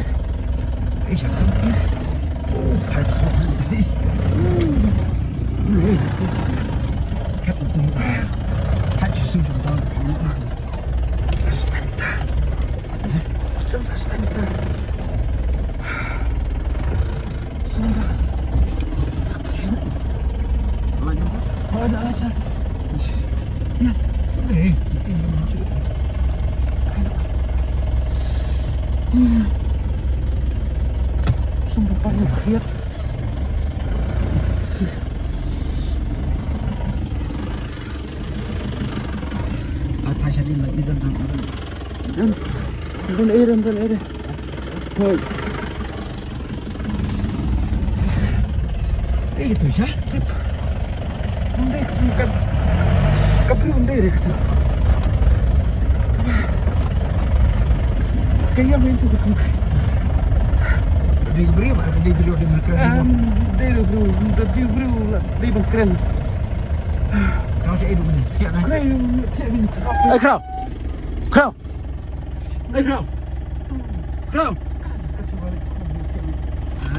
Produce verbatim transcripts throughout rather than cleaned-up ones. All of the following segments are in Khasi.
Ai, siapa? Oh, hai, sudah. Hei, kat itu. Hai, susu jambang. Astaga. Astaga. Astaga. Mana? Oh, ada aja. Ya, deh. Sumpah, paling kriat. Apa jadi lagi dan dan dan dan dan eh dan dan eh. Hoi. Eh, itu sah. Tip. Hindi, bukan. Kapri hindi deh, gitu. Kaya main tu bukan. Dia beri apa? Dia beri, dia beri keren. Em, dia beri, dia beri lah. Dia beri keren. Kau cakap hidup ni, siap dah. Keren, siap ni. Eh, kau. Kau. Eh, kau. Kau.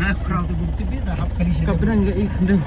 Ah, kau tu bukti dia dah hap kali sini. Kau berang ke, eh, kau.